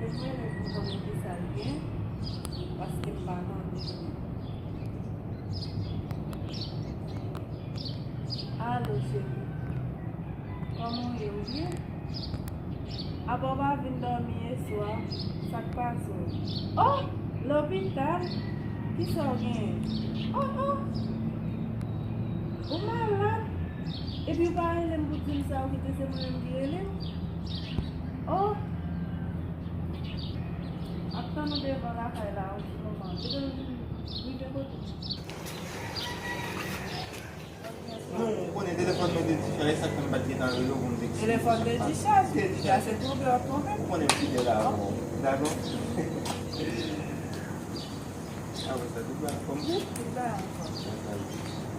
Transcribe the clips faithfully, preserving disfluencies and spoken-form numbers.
Mwen menm, m konnen ki sa l gen, paske m pa tande. Alo, cheri. Kòman w ye? Ou byen? Apa w pa vin dòmi yè swa? Sa k pase w? Oh! Lopital? Kisa w genyen? Oh, oh! Ou malad? Epi w pa rele m pou di m sa, ou kite se mwen menm ki rele w? Oh! Ap tann ou devan lakay la, yon ti moman. Kite m vin rive kote w. Non, ou konnen telefòn mwen te dichaj, e sa k fè m pa t gentan rele w pou m te eksplike. Telefòn te dichaj? Te dichaj. Sa se twonpe w ap twonpe m. Ou konnen m fidèl avè w, dakò? Apre sa, tout bagay anfòm? Wi, tout bagay anfòm.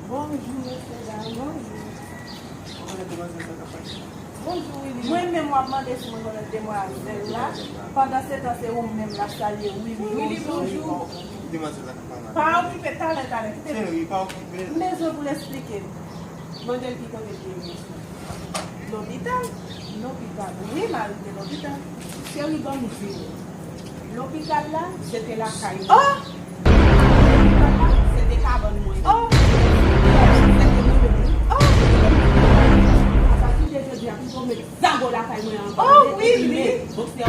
Bonjou, mesye dam, bonjou. Ou konnen demwazèl sa k ap pase? Bonjou, Willy. Mwen menm w ap mande si mwen konnen demwazèl la, pandan se tan se ou menm l ap salye, Willy, Willy, bonjou. Demwazèl la k ap pale. Pa okipe, talè, talè, kite m. Cheri, pa okipe l. M bezwen pou l eksplike m. Mande l ki kote l te ye. Lopital? Lopital. Wi, mari m te lopital. Cheri, ban m di w. Lopital la, se te lakay mwen. Oh! Lopital la, se te kabann mwen. Oh! Se te mwen menm, wi. Oh! Apati de jodi a, pito w met zago lakay mwen an. Oh, wi, wi. Bon, se